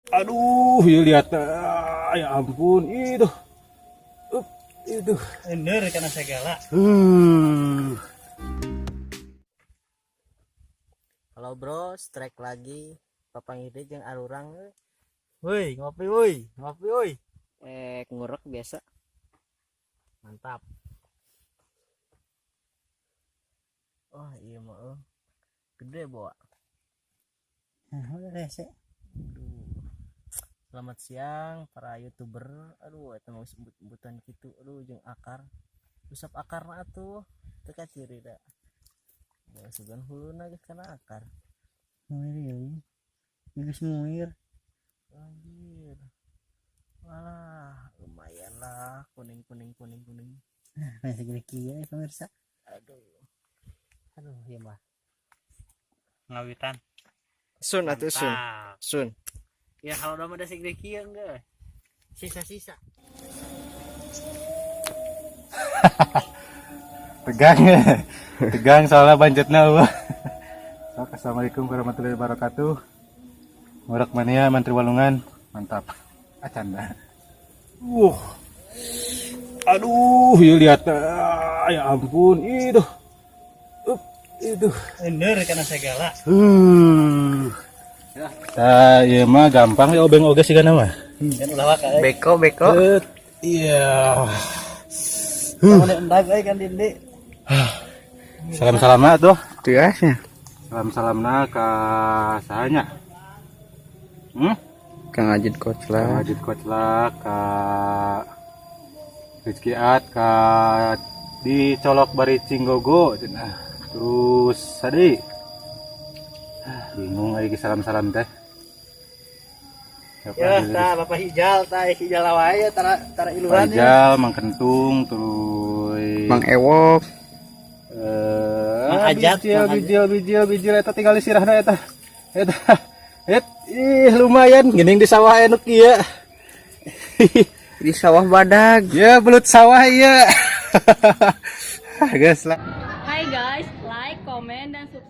Aduh, ya lihat, ah, ya ampun, itu. Up, itu. Bener karena segala. Halo bro, strike lagi. Papanggih deui jeung arurang euy. Woi, ngopi woi, ngopi woi. Eh, ngurek biasa. Mantap. Oh, iya mah euy. Gede bawa. Udah rese. Aduh. Selamat siang para YouTuber. Aduh, eta mah geus embut-embutan kitu. Aduh, jeung akar. Usap akarna atuh. Teu kaciri da. Bawa sugan huluna geus kana akar. Muir ya. Geus muir. Anjir. Wah, lumayan lah, kuning kuning kuning kuning. Nah, segede kieu ya, pemirsa. Aduh. Aduh, iya mah. Ngawitan. Sun atuh sun. Mantap. Sun. Ya kalau udah ada segede kieu enggak. Sisa-sisa. Tegang ya. Tegang soalnya banjetna eueuh. Sok, assalamualaikum warahmatullahi wabarakatuh. Ngurek mania Mantri Walungan, mantap. Acanda. Aduh, ya lihat, ah, ya ampun, itu. Up, itu. Bener karena segala. Tah, ieu mah gampang ya obeng oge sigana mah. Kan ulah waka euy. Beko beko. Et, iya. Kamu endag euy kan dindi. Salam-salamna tuh. Tuh ya. Salam-salamna ka sahanya? Hmm? Kang Ajid Kang Koclak. Ajid Koclak, ka Rizky At, ka dicolok bari Cinggogo cenah. Terus tadi ah, bingung lagi salam-salam teh. Siapa Ya, lagi? tah Bapak Hijal, tah Hijal wae ya tara tara Pak iluhan ya. Ijal, Mang Kentung, terus Mang Ewok. Eh, Mang Ajat, bijil, Mang Ajat. Bijil, bijil, bijil, eta tinggal sirahna eta. Eta. Et, ih lumayan geuning di sawah anu kieu. Di sawah badag. Ya belut sawah iya. Geus lah. Hai guys, like, komen, dan subscribe.